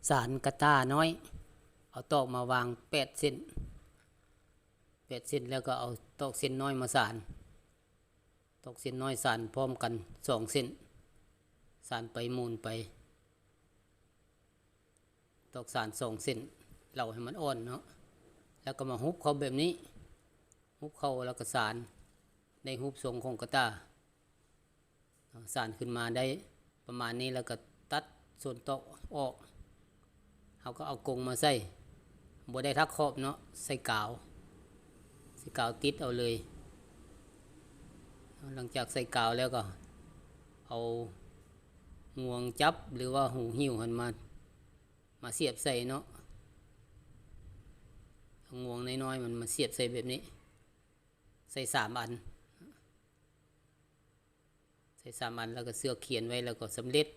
ສານກະຕ່ານ້ອຍ ເອົາຕອກມາວາງແປດເສັ້ນ ແປດເສັ້ນ ແລ້ວກໍເອົາຕອກເສັ້ນນ້ອຍມາສານ ຕອກເສັ້ນນ້ອຍສານພ້ອມກັນສອງເສັ້ນ ສານໄປໝູນໄປ ຕອກສານສອງເສັ້ນ ເລົາໃຫ້ມັນອ່ອນເນາະ ແລ້ວກໍມາຮຸບເຂົ້າແບບນີ້ ຮຸບເຂົ້າແລ້ວກໍສານ ໄດ້ຮູບຊົງຂອງກະຕ່າ ສານຂຶ້ນມາໄດ້ປະມານນີ້ ແລ້ວກໍຕັດສ່ວນຕອກອອກ ເຮົາກໍເອົາກົງມາໃສ່ ບໍ່ໄດ້ຖັກຂອບເນາະ ໃສ່ກາວ ໃສ່ກາວຕິດເອົາເລີຍ. ຫຼັງຈາກໃສ່ກາວແລ້ວກໍເອົາງວງຈັບ ຫຼືວ່າຫູຫິ້ວຫັ້ນມາ ມາສຽບໃສ່ເນາະ ເອົາງວງນ້ອຍໆມັນມາສຽບໃສ່ແບບນີ້ ໃສ່ສາມອັນ ໃສ່ສາມອັນ ແລ້ວກໍເຊືອກຂຽນໄວ້ ແລ້ວກໍສຳເລັດ